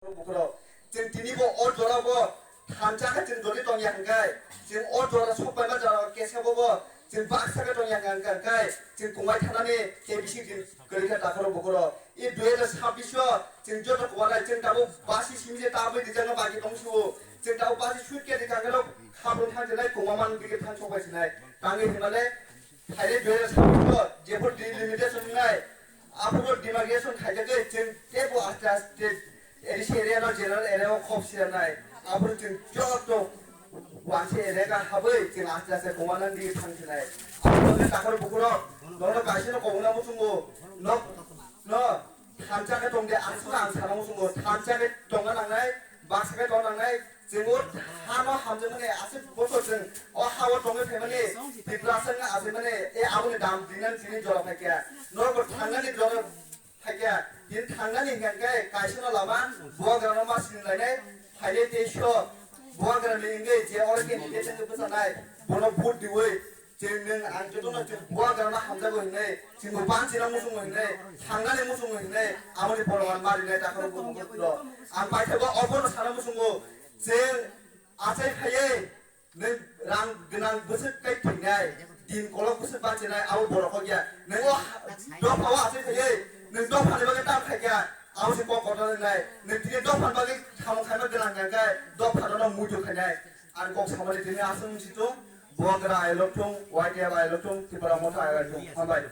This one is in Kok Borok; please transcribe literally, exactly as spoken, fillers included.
Bukhurok, chwng tini bo o jora bo thansa khe chwng jodi tong ya hwnkhe, chwng o jora sok paima jora kesa bo bo chwng baksa khe tong ya hwnkhe, chwng kwmai thanani K B C din kwrwi kha takhoro bukhurok. I dui hajar sabbish o chwng joto kwmai chwng tabuk basi simi je tabwi rijak no bagi tong sio, chwng tabuk basi suit ke rijak no khabrung thang sinai kwma man dige thang sok bai sinai. Tangwi hinmale phaile dui hajar sabbish o jephru delimitation wngnai, aphuru demarcation khaijagwi chwng teibo aste aste A D C area no general area o khop siyanai. Aphuru chwng joto wansi area ga habwi chwng aste aste kwma nang di thang sinai. Aboni takhor bukurok nono kaisa no kobongna muchungo. Nok no thansa khe tong de, ang sano ang sana muchungo. Thansa khe tongna nangnai, baksa khe tongna nangnai. Chwng o hano hamjakmani aswk bosor chwng o ha-o tongwi phaimani, Tiprasa wngna achaimani, e aboni dam dinani tini jora phaikha. Norok bo thangnani jora phaikha. Tini thangnani hwnkhe kaisa no lama, Bubagrano ma sinlainai, phainai tei so Bubagrani wngwi je oro candidate wngwi bwchanai, bono vote diwi, chwng nwng ang jotono chwng Bubagrano hamjago hinwi, chwngbo banchina muchungo hinwi, thangnani muchungo hinwi, aboni poroman marinai takhoro bukhukno. Ang paithago obono sana muchungo, chwng achai phaiwi, nwng rang gwnang bwswk kai thwinai, din kolok bwswk bachinai, abo borok kok ya. Nwng o dopha o achai phaiwi, nwng dopha ni bagwi tam khaikha, abo se kok kotor wngnai. Nwng tini dopha ni bagwi samung khaima gwnang kha khe dopha no muitu khainai. Ang kok samani tini aswk wngsi thung, Bubagra ailok thung, Y T F ailok thung, Tipra Motha ailok thung. Hambai.